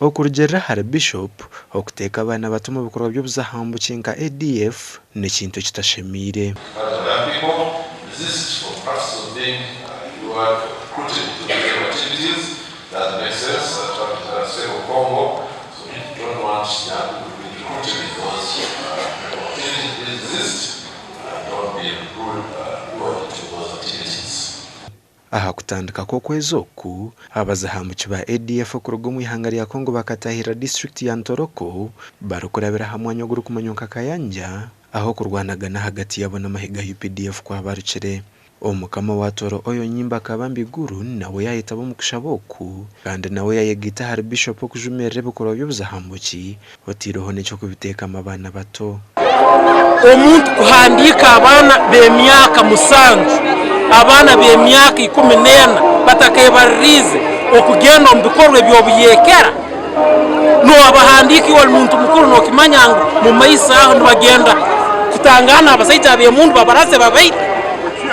Okurugiirira ahari Bishop, okuteeka abaana bato omu bikorwa by'obuzahambuki nka ADF n'ekintu ekitashemeire. Aha kutandika kw'okwezi oku, abazahambuki ba ADF okuruga omu ihanga rya Congo bakataahirira disiturikiti ya Ntoroko barikurabira aha mwanya ogurikumanywa nka Kayanja ahu okurwanagana ahagati yaabo n'amahe ga updf kwabarukire. Omukama wa Toro Oyo Nyimba Kabambi Guru nawe yaayetaba omu kushaba oku kandi nawe yaayegaita ahari Bishop okujumirira ebikorwa by'obuzahambuki otaireho n'eky'okubiteekamu abaana bato. Omuntu kuhandiika abaana b'emyaka musanju, abaana b'emyaka 14 batakeebaririize okugyenda omu bikorwa eby'obuyeekera, noobahandiika iwe ori muntu mukuru nookimanya ngu mu maiso aho nibagyenda kutangaana abasaija ab'emundu babarase babaite.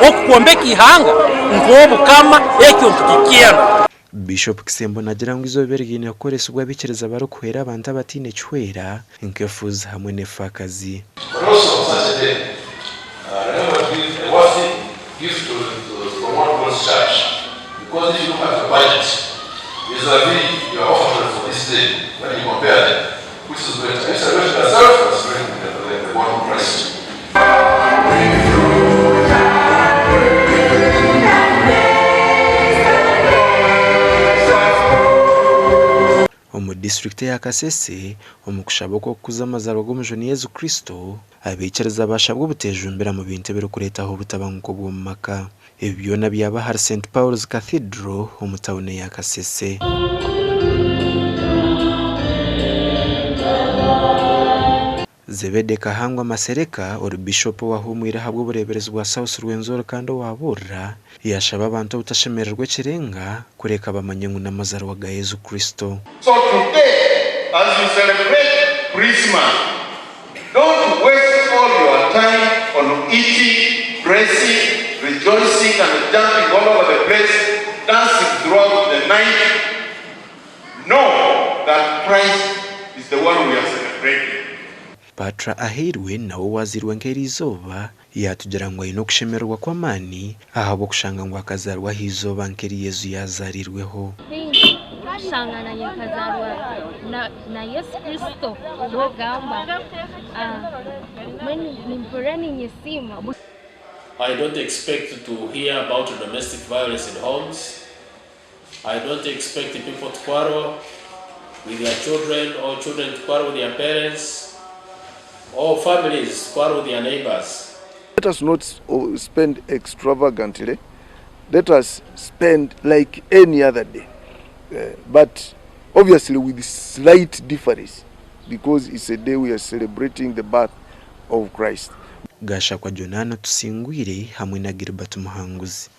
Oku kwombeka eihanga nk'obukama ekyo nitukikyenda. Bishop Kisembo nagira ngu eizooba eri riine kukoresibwa abaikiriza barikuhwera abantu abataine kihwera nk'efuuzi hamwe n'efaakazi. But also on such a day, remember to give a worthy gift to, to promote God's church. Because if you look at your budget vis-a-vis your offering for this day, when you compare them, which is greater? Are you celebrating yourself or celebrating the, the, the body of Christ? Omu disiturikiti eya Kasese, omu kushaba okw'okukuza amazaarwa g'Omujuni Yesu Kristo, abaikiriza baashabwa obuteejumbira mu bintu ebirikureetaho obutabanguko bw'omu maka. Ebi byona byaba ahari St Paul's Cathedral omu tauni eya Kasese. Zebede Kahangwa Masereka ori Bishopu owahuumwire ahabw'obureeberezi bwa South Rwenzori kandi owaabuurira, yaashaba abantu obutashemererwa ekirenga kureka bamanye ngu n'amazarwa ga Yesu Kristo. So today as you celebrate Christmas don't waste all your time on eating, dressing, rejoicing and jumping all over the place, dancing throughout the night. Know that Christ is the one we are celebrating. Patra Ahairwe nawe owaazairwe nk'eriizooba yaatugira ngu aine okushemererwa kw'amaani ahabw'okushanga ngu akazaarwa aha izooba nk'eri Yesu yaazaariirweho. Kushanga nanye nkazaarwa na Yesu Kristo ogamba mbwenu nimpurira ninyesiima. I don't expect to hear about domestic violence in homes. I don't expect people to quarrel with their children or children to quarrel with their parents or families to quarrel with their neighbors. Let us not spend extravagantly, let us spend like any other day but obviously with slight difference because it's a day we are celebrating the birth of Christ. Gashakwa Jonah Tusingwire hamwe na Gilbert Muhanguzi.